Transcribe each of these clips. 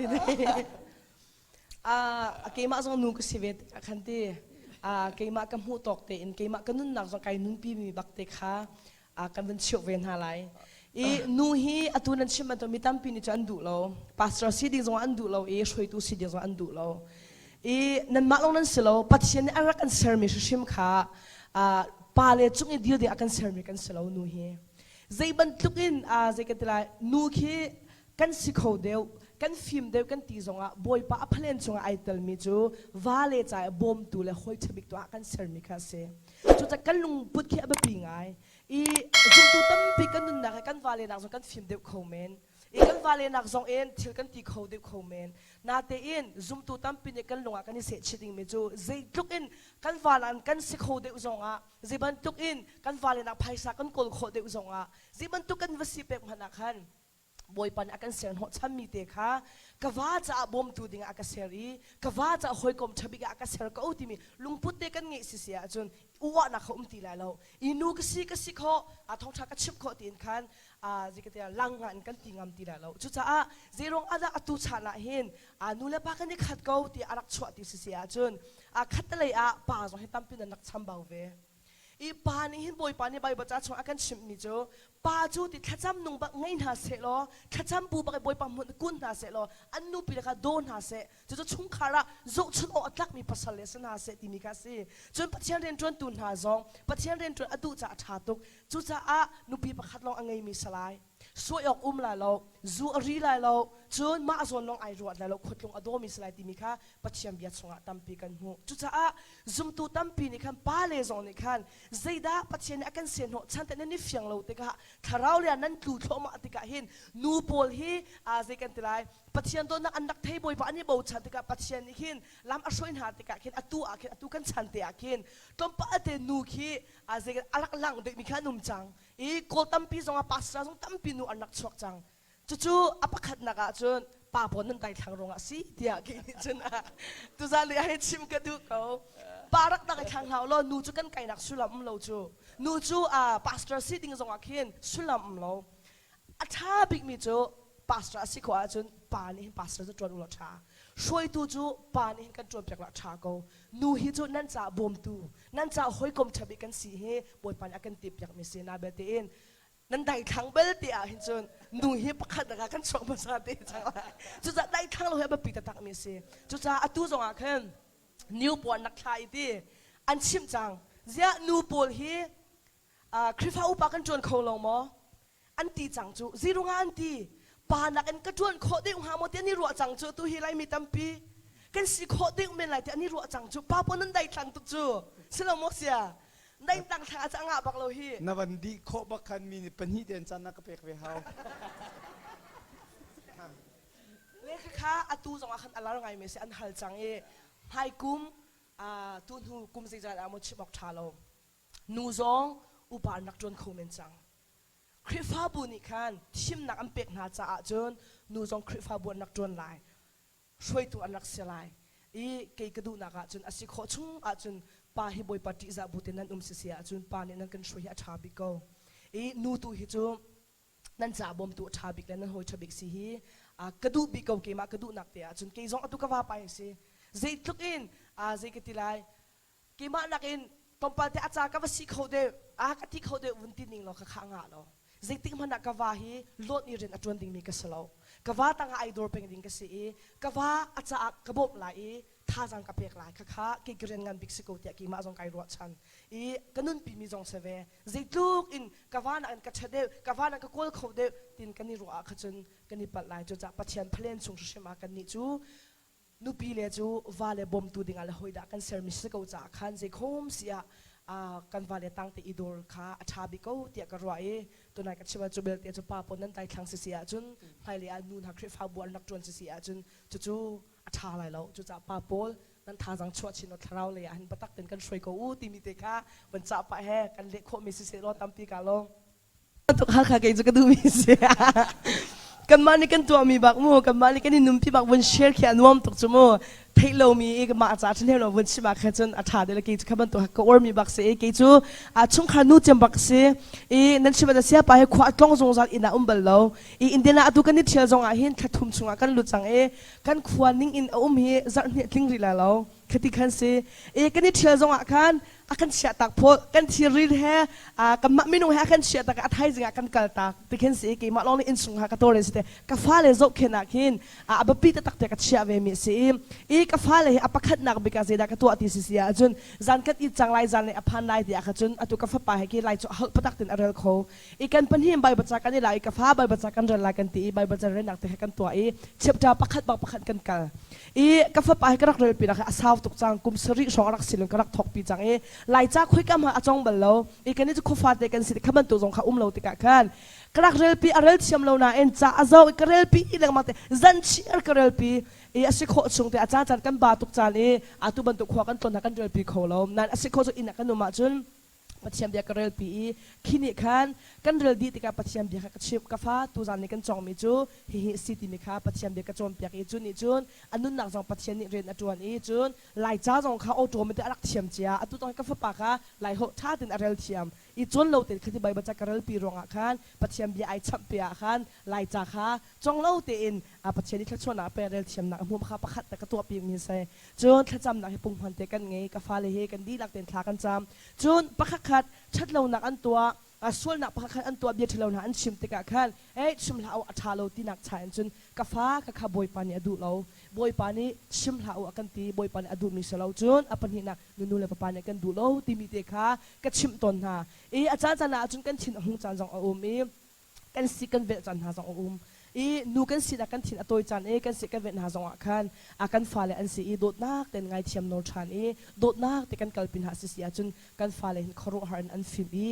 ti. Ah keimah zong nu ka si ve a khan ti. Ah keimah ka hmuh tawk tein keimah ka nunnak zong kai nunpi mi bak te kha kan van cheuh ve hna lai. I nu hi atu nan chim bantuk mi tampi nih cu an duh lo. Pastor si ding zong an duh lo i hruaitu si ding zong an duh lo. I nanmah lawng nan si lo, Pathian nih a rak kan sermi hrimhrim kha pa le cung i dir ding a kan sermi kan si lo nu hi. Zei bantuk in zei kan ti lai nu khi kan si kho deuh, kan fim deuh kan ti zongah Bawipa a phalen chungah ai telmi cu va le ca i bawmtu le hawi ṭhabik tu ah kan sermi kha a si. Cucaah kan lungput khi a biapi ngai. I zumtu tampi kan nunnak he kan vale nak zong kan fim deuh kho men. I kan vale nak zong in thil kan ti kho deuh kho men. Natein zumtu tampi nih kan lung ah kan i sehchih dingmi cu zeitluk in kan val an kan si kho deuh zongah zei bantuk in kan vale nak phaisa kan kawl khawh deuh zongah zei bantuk kan va si pek hmanh ah khan Bawipa nih a kan ser hnawhchanmi te kha ka va caah bawmtu dingah a ka ser i ka va caah hawikom ṭhabik ah a ka ser ko timi lungput te kan ngeih sisi ahcun uahnak kha um ti lai lo. I nu ka si ka si khawh, a thawngṭha ka chimh khawh tiin khan zikatiah lang in kan ti ngam ti lai lo. Cucaah zeiruang ah dah atu chan ah hin nu le pa kan i khat ko ti a rak chuah ti sisi ahcun khattelei ah pa zong hi tampi nan rak chambau ve. I pa nih hin Bawipa nih Baibal ca chung a kan chimhmi cu pa cu ti thlacam nung bak ngei hna seh law thlacam bu bak i Bawipa hmun kun hna seh law an nupi le kha daw hna seh cucu chungkhar ah zohchunh awk a tlakmi pasal le si hna seh timi kha a si. Cun Pathian rianṭuantu hna zong Pathian rianṭuan a duh caah a ṭha tuk. Cucaah nupi pakhat lawng a ngeimi salai suai awk um lai lo, zu a ri lai lo, cun mah zawn lawng ai ruat lai lo, khuatlung a dawmi si lai timi kha Pathian bia chungah tampi kan hmuh. Cucaah zumtu tampi nih khan pale zong nih khan zeidah Pathian nih a kan sehnawh chan te nan i fiang lo tikah thlarau le nan tlu thluahmah tikah hin nu pawl hi zei kan ti lai Pathian dawtnak an rak thei Bawipa an i bochan tikah Pathian nih khin lam a hruai hna tikah khin atu ah khin atu kan chan te ah khin tlawmpal te nu khi zei a rak lang deuhmi kha an um cang i kawl tampi zongah pastor zong tampi nu an rak chuak cang. Cucu a pakhatnak ah cun pa pawl nan daithlang ruangah si tiah kei nih cun tuzan lei ah hin chim ka duh ko. Pa rak dang i thlang hlah law nu cu kan kainak sullam um lo cu. Nu cu pastor si ding zongah khin sullam um lo. A ṭha bikmi cu pastor a si khawh ahcun pa nih hin pastor cu ṭuan u law ṭha. Hruaitu cu pa nih hin kan ṭuanpiak law ṭha ko. Nu hi cu nan caah bawmtu, nan caah hawikom ṭha bik kan si hi Bawipa nih a kan timhpiakmi si. Na belte in nan daithlang bel te ah hin cun nu hi pakhat ah kan chuak hmasa te cang lai. Cucaah daithlang lo hi a biapi taktak mi a si. Cucaah atu zong ah khan new pawl nak thla i ti an chimh cang. Ziah nu pawl hi Khrihfa upa kan ṭuan kho lo maw? An ti cang cu. Zirungah an ti. Pa nakin ka ṭuan khawh deuh hnga maw ti an i ruah cang cu. Tu hi Laimi tampi kan si khawh deuh men lai ti an i ruah cang cu. Pa pawl nan daithlang tuk cu. Si lo maw sia? Daithlang thlang ah cah ngah bak lo hi. Na van dih khawh bak khan mi nih pahnih te an caan na ka pek ve hau. Le kha atu zong ah khan a lar ngaimi si an hal cang i hmaikum tu hnu kum zeizat ah maw chim awk ṭha lo. Nu zong upa an rak ṭuan kho men cang. Khrihfabu nih khan thimnak an pek hna caah cun nu zong Khrihfabu an rak ṭuan lai. Hruaitu an rak si lai. I kei ka duhnak ahcun a si khawh chung ahcun pa hi Bawipa ṭihzah bu tein nan um sisi ahcun pa nih nan kan hruai hi a ṭha bik ko. I nu tu hi cu nan ca bawmtu a ṭha bik le nan hawi ṭha bik si hi ka duh bik ko keimah ka duhnak te ahcun kei zong atu ka vapa hi si. Zeitluk in zei ka ti lai keimah nakin tlawmpal te a ca ka va si kho deuh a ka ti kho deuh vun ti ning law ka kha ngah lo zeitik hmanh ah ka va hi lawt ni rian a ṭuan dingmi ka si lo ka va tangah ai dor peng ding ka si i ka va a caah ka bawmh lai i thazaang ka pek lai khakha kei ka rian ngan bik si ko tiah keimah zong kai ruahchan i ka nunpi mi zong si ve zeitluk in ka va nakin ka ṭha deuh ka va nakin ka kawl kho deuh tin kan i ruah ah kha cun kan i palh lai cucaah Pathian phalen chung hrimhrim ah kannih cu nupi le cu va le bawmtu dingah le hawidah kan sermi si ko caah khan zeikhom si ah kan va le tangte i dawr kha a ṭha bik ko tiah ka ruah i tunai ka chim ah cu belte cu pa pawl nan daithlang si si ahcun hmailei ah nu hna Khrihfabu an rak ṭuan si si ahcun cucu a ṭha lai lo cucaah pa pawl nan thazaang chuah chin thlarau lei ah hin biatak tein kan hruai ko u timi te kha van cah pah he kan leh khawhmi si seh law tampi ka lawm tuk Hakha kei cu ka duhmi si. Kanmah nih kan tuahmi bak mu, kanmah nih kan i nunpi bak vun share khi a nuam tuk cu mu. Theih lomi i mah ca ṭhahnem lo vun chim ah khan cun a ṭha deuh le kei cu kha bantuk ka uarmi bak si i kei cu a chungkhar nu cem bak si i nan chim ah siapa hi khua a tlong zungzal inn ah um bal lo i Indiana atu kan i ṭhial zong ah hin thla thum chungah kan lut cang i kan khua ning in a um hi zarh hnih tling rih lai lo khati khan si i kan i ṭhial zong ah khan a kan chiah tak phaw kan thirri he kanmah minung he a kan chiah tak a thaizing ah kan kal tak ti khin si keimah lawng nih innchung ha ka tawr si te ka fale zohkhen ah khin a biapi taktak te ka chiah ve mi si i ka fale hi a pakhatnak bik ah zeidah ka tuah ti si si ahcun zan kan it cang lai zan le a phan lai ti ah kha cun atu ka fapa he khi lai cu holh patak tin a rel kho i kan pahnih Bible ca kan i la i ka fa Bible ca kan rel lai kan ti i Bible ca relnak te kha kan tuah i chapter pakhat bak pakhat kan kal i ka fapa hi ka rak rel pi nak a sau tuk cang kum sarih hrawng a rak silin ka rak thok pi cang i laica khoika ma a cong bal lo i kan i cu khuafa te kan si kha bantuk zong kha um lo tikah khan ka rak rel pi a rel thiam lo nain ca a zo i ka rel pi lengmang te zan chiar ka rel pi i a si khawh chung te a caan caan kan ba tuk caan i atu bantuk khua kan tlon kan rel pi kho lo nan a si khawh cu inn ah kan um ahcun Pathian bia ka relpi i khi nih khan kan rel dih tikah Pathian bia kha ka chimh. Ka fa, tuzan nih kan cawngmi cu hihi a si timi kha Pathian bia ka cawnpiak i cu nih cun a nunnak zong Pathian nih rian a ṭuan i cun Laica zong kha automatic a rak thiam cia. Atu tong ka fapa kha Laiholh ṭha tein a rel thiam i cawn lo tein khati Baibal ca ka relpi ruangah khan Pathian bia ai chamh pi ah khan Laica kha cawng lo tein Pathian nih thluachuahnak a pek rel thiamnak a hmuh kha pakhat te ka tuahpi mi a si. Cun thlacamnak hi punghman te kan ngei. Ka fale he kan dihlak tein thla kan cam. Cun pakhatkhat ṭhatlonak an tuah, sualnak pakhatkhat an tuah, bia ṭhalo hna an chim tikah khan, ei chim hlah u, a ṭha lo tinak cha in cun ka fa ka kha Bawipa nih a duh lo. Bawipa nih chim hlah u a kan ti. Bawipa nih a duhmi si lo. Cun a pahnihnak nunu le papa nih kan duh lo timi te kha ka chimh tawn hna. I a caan caan ah cun kan thin a hung caan zong a um i kan si kan velh caan hna zong a um i nu kan sinak kan thin a tawi caan i kan si kan velh hna zong ah khan a kan fale an si i dawtnak ten ngaithiam nawl ṭhan i dawtnak te kan kalpi hna si si ahcun kan fale hin khuaruahhar in an fim i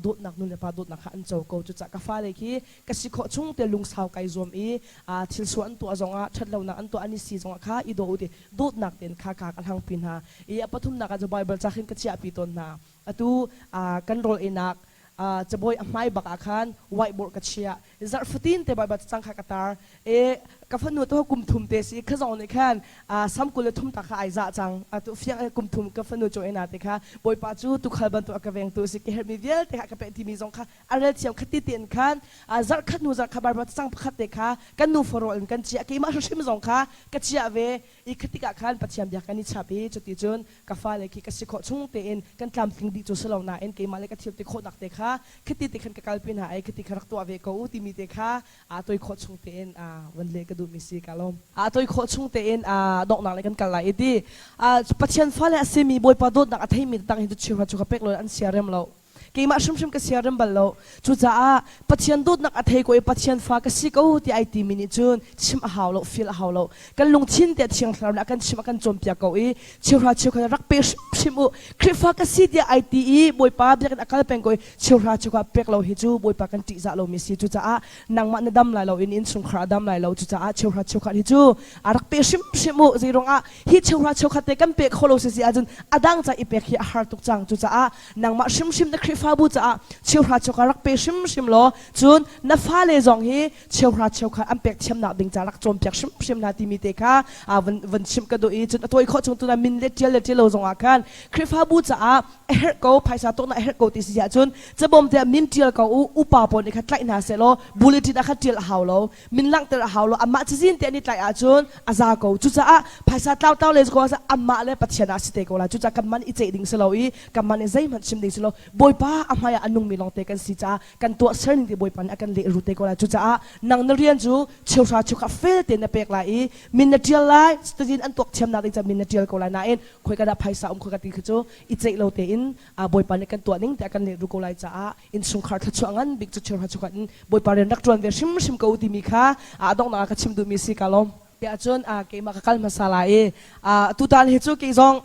dawtnak nu le pa dawtnak kha an co ko. Cucaah ka fale khi ka si khawh chung te lungsau kai zuam i thil sual an tuah zongah ṭhatlonak an tuah an i si zongah kha i daw u ti dawtnak ten kha ka ka hlangpi hna i a pathumnak ah cu Bible ca khin ka chiahpi tawn hna. Atu kan rawl einak cabawi a hmai bak ah khan whiteboard ka chiah. Zarh fatin te Baibal cacang kha ka tar e. Ka fanu to kum thum te si kha zong nih khan sam 23 ta kha ai za cang. Atu fiang kum thum ka fanu cho ena te kha Bawipa cu tukhal bantuk a ka vengtu si, ka herhmi vialte kha ka pek timi zong kha a rel thiam. Khati tein khan zarh khat hnu zarh kha Baibal cacang pakhat te kha kan nu farawl in kan chiah, keimah hrimhrim zong kha ka chiah ve i khatikah khan Pathian bia kan i chap i cuti cun ka fale khi ka si khawh chung tein kan tlamtling dih cu si lo nain keimah le ka thil ti khawhnak te kha khiti te khan ka kalpi hna ai khiti kha rak tuah ve ko u timi te kha aa toi khawh chung tein van leh ka duhmi si. Ka lawm. Aa toi khawh chung tein donghnak le kan kal lai i ti Pathian fale a simi, Bawipa dawtnak a theimi tang hi cu cheuhra chu kha pek lo an sia rem lo. Keimah hrimhrim ka siarem bal lo. Cucaah Pathian dawtnak a thei ko i Pathian fa ka si ko ti ai timi nih cun chim a hau lo, feel a hau lo. Kan lungthin te Thiang Thlarau nih a kan chim, a kan cawnpiak ko i cheuhra cheukhat rak pe hrimhrim u. Khrihfa ka si tiah ai ti i Bawipa biakinn a kal peng ko i cheuhra cheukhat pek lo hi cu Bawipa kan ṭihzah lomi si. Cucaah nangmah na dam lai lo in innchungkhar a dam lai lo. Cucaah cheuhra cheukhat hi cu a rak pe hrimhrim u. Zeiruangah hi cheuhra cheukhat te kan pe kho lo si si ahcun a dang ca i pek hi a har tuk cang. Cucaah nangmah hrimhrim na Khrihfabu caah cheuhra cheukhat rak pe hrimhrim law, cun na fale zong hi cheuhra cheukhat an pek thiamnak ding ca rak cawnpiak hrimhrim hna timi te kha van van chimh ka duh i cun a tawi khawh chung tuna min le ṭial le ṭial lo zongah khan Khrihfabu caah a herh ko, phaisa tuaknak a herh ko ti si ahcun cabawm te ah min ṭial ko u. Upa pawl nih kha tlaih hna seh law bulletin ah kha ṭial a hau lo, min langhter a hau lo, amah cazin te an i tlaih ahcun a za ko. Cucaah phaisa tlautlau le ko amah le Pathian ah si te ko lai. Cucaah kan man i ceih ding si lo i kan man i zeihmanh chim ding si lo. Bawipa a hmai ah a nungmi lawngte kan si caah kan tuah ser ning te Bawipa nih a kan lehrul te ko lai. Cucaah nang na rian cu cheuhra cheukhat fel tein na pek lai i min na ṭial lai. Cazin an tuak thiamnak ding caah min na ṭial ko lai nain khoika dah phaisa um khoika ti khi cu i ceih lo tein Bawipa nih kan tuah ning te a kan lehrul ko lai caah innchungkhar thluachuah ngan bik cu cheuhra cheukhat in Bawipa rian rak ṭuan ve hrimhrim ko timi kha a donghnak ah ka chim duhmi si. Ka lawm. Tiah cun keimah ka kal hmasa lai i tutan hi cu kei zong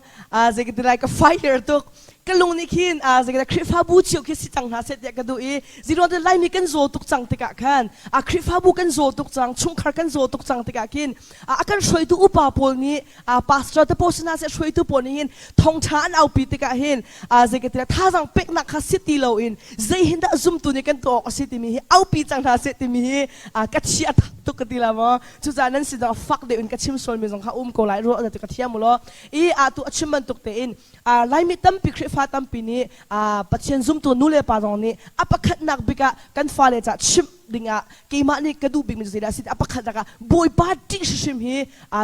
zei ka ti lai, ka fire tuk. Ka lung nih khin zeidah Khrihfabu cio khi si cang hna seh tiah ka duh i ziruang cu Laimi kan zaw tuk cang tikah khan a Khrihfabu kan zaw tuk cang, chungkhar kan zaw tuk cang tikah khin a kan hruaitu upa pawl nih pastor te pawl si hna seh hruaitu pawl nih hin thawngṭha an aupi tikah hin zeikatilah thazaang peknak kha si ti loin zei hin dah zumtu nih kan tuah awk a si timi hi aupi cang hna seh timi hi ka thi a thak tuk ka ti la maw. Cucaah nan sin zong fak deuh in ka chim sualmi zong kha um ko lai ruah ka thiam u law i atu a chim bantuk tein Laimi tampi Khrihfa tampi nih Pathian zumtu nu le pa zong nih a pakhatnak bik ah kan fale caah chimh dingah keimah nih ka duh bikmi cu zeidah a si a pakhatnak ah Bawipa ṭih hrimhrim hi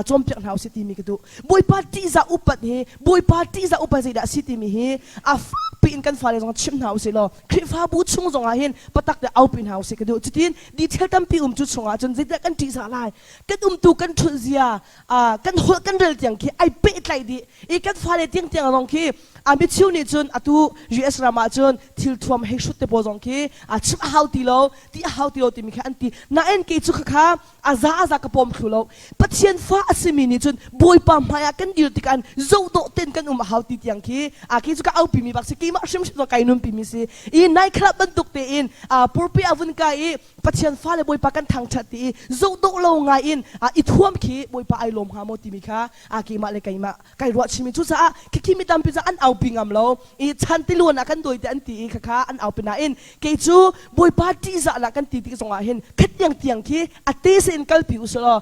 cawnpiak hna usih timi ka duh. Bawipa ṭihzah upat hi Bawipa ṭihzah upat zeidah a si timi hi a fakpi in kan fale zong chimh hna usih law Khrihfabu chung zongah hin patak te aupi hna usih ka duh. Cutin detail tampi um cu chungah cun zeidah kan ṭihzah lai kan umtu kan ṭhut zia kan holh kan rel tiang khi ai pehtlaih dih i kan fale tiang tiang zong khi a michiu nih cun atu US ram ah cun thil thuam hei hrut te pawl zong khi a chim a hau ti lo ti a hau ti lo timi kha an ti nain kei cu khakha a za a za ka pawm thlu lo. Pathian fa a simi nih cun Bawipa hmai ah kan dir tikah zoh dawh ten kan um a hau ti tiang khi a kei cu ka aupi mi bak si. Keimah hrimhrim zong kai nunpi mi si i nai khalap bantuk tein a purpi a vun kai i Pathian fale Bawipa kan thangṭhat ti i zohdawh lo ngai in i thuam khi Bawipa ai lawm hnga maw timi kha keimah le keimah kai ruah chimi. Cucaah khikhi mi tampi cu an aupi ngam lo i chan tiluan ah kan dawi te an ti i khakha an aupi nain kei cu Bawipa ṭihzah lah kan ti tik zongah hin khatiang tiang khi a te se in kalpi usih law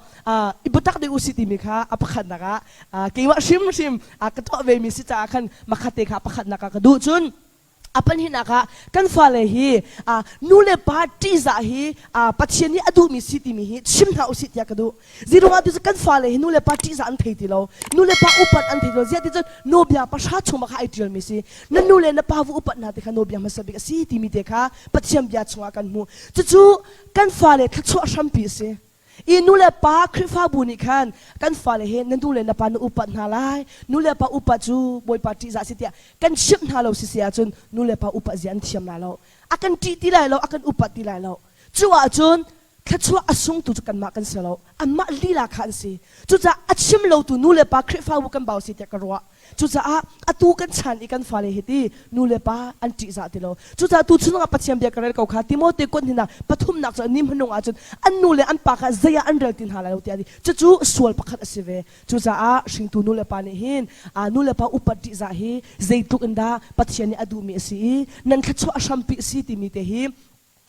i biatak deuh usih timi kha a pakhatnak ah keimah hrimhrim ka tuah ve mi si caah khan makhate kha pakhatnak ah ka duh. Cun a pahnihnak ah kan fale hi nu le pa ṭihzah hi Pathian nih a duhmi si timi hi chim hna usih tiah ka duh. Zeiruangah ti cu kan fale hi nu le pa ṭihzah an thei ti lo. Nu le pa upat an thei ti lo. Ziah ti cun nawlbia pahra chung kha ai ṭialmi si. Na nu le na pa vu upat hna ti kha nawlbia hmasa bik a si timi te kha Pathian bia chungah kan hmuh. Cucu kan fale thluachuah hrampi a si. I nu le pa Khrihfabu nih khan kan fale he na nu le na pa na upat hna lai. Nu le pa upat cu Bawipa ṭihzah a si tiah kan chimh hna lo sisi ahcun nu le pa upat zia an thiam lai lo. A kan ṭih ti lai lo, a kan upat ti lai lo. Cu ahcun thluachuah a sungtu cu kanmah kan si lo. Anmah lila kha an si. Cucaah a chim lotu nu le pa Khrihfabu kan bau si tiah ka ruah. Cucaah atu kan chan i kan fale hi ti nu le pa an ṭihzah ti lo. Cucaah tu chungah Pathian bia ka rel ko kha Timote kuat hnin ah pathumnak cu ni hmanung ahcun an nu le an pa kha zei ah an rel ti hna lai lo tiah a ti. Cucu sual pakhat a si ve. Cucaah hringtu nu le pa nih hin nu le pa upat ṭihzah hi zeitluk in dah Pathian nih a duhmi a si i nan thluachuah a hrampi a si timi te hi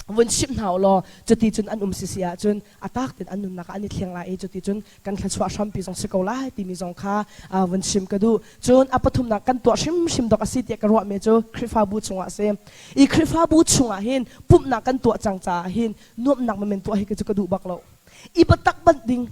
vun chimh hna u law cuti cun an um sisi ahcun a tak tein an nunnak ah an i thleng lai i cuti cun kan thluachuah hrampi zong si ko lai timi zong kha vun chim ka duh. Cun a pathumnak kan tuah hrimhrim dawk a si tiah ka ruahmi cu Khrihfabu chungah a si. I Khrihfabu chungah hin pumhnak kan tuah cang caah hin nuamhnak menmen tuah hi cu ka duh bak lo. I biatak banh ding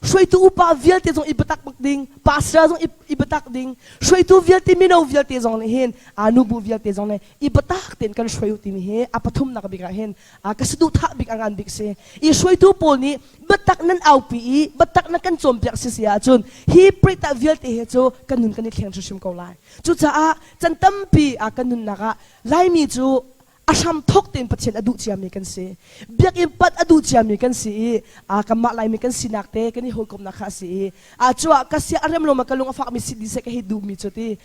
hruaitu upa vialte zong i biatak bak ding, pastor zong i biatak ding, hruaitu vialte mino vialte zong nih hin nubu vialte zong nih i biatak tein kan hruai u timi hi a pathumnak bik ah hin ka saduhthah bik a ngan bik si. I hruaitu pawl nih biatak nan aupi i biatak na kan cawnpiak si si ahcun hi prita vialte he cu kan nun kan i thleng hrimhrim ko lai. Cucaah can tampi kan nunnak ah Laimi cu a hram thok tein Pathian a duh ciami kan si. Biakinn pat a duh ciami kan si i kanmah Laimi kan sinak te kan i hawikomhnak kha a si i cu ah ka sia a rem lo ma ka lung a fakmi si dih seh ka hei duhmi cu ti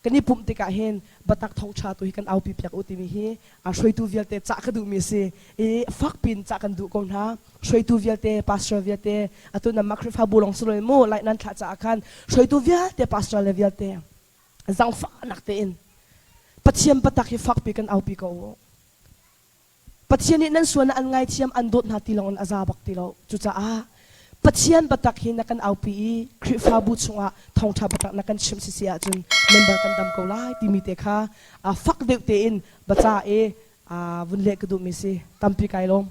kan i pumh tikah hin biatak thawngṭha tu hi kan aupi piak u timi hi hruaitu vialte cah ka duhmi a si i fakpi in cah kan duh ko hna. Hruaitu vialte, pastor vialte, atu namah Khrihfabu lawng si loin mu lai nan thlah caah khan hruaitu vialte, pastor le vialte zangfahnak tein Pathian biatak hi fakpi kan aupi ko u. Pathian nih nan sual an ngaithiam an dawt hna ti lawng in a za bak ti lo. Cucaah Pathian biatak hi na kan aupi i Khrihfabu chungah thawngṭha biatak na kan chimh sisi ahcun member kan dam ko lai timi te kha fak deuh tein baca i vun leh ka duhmi si. Tampi kai lawm.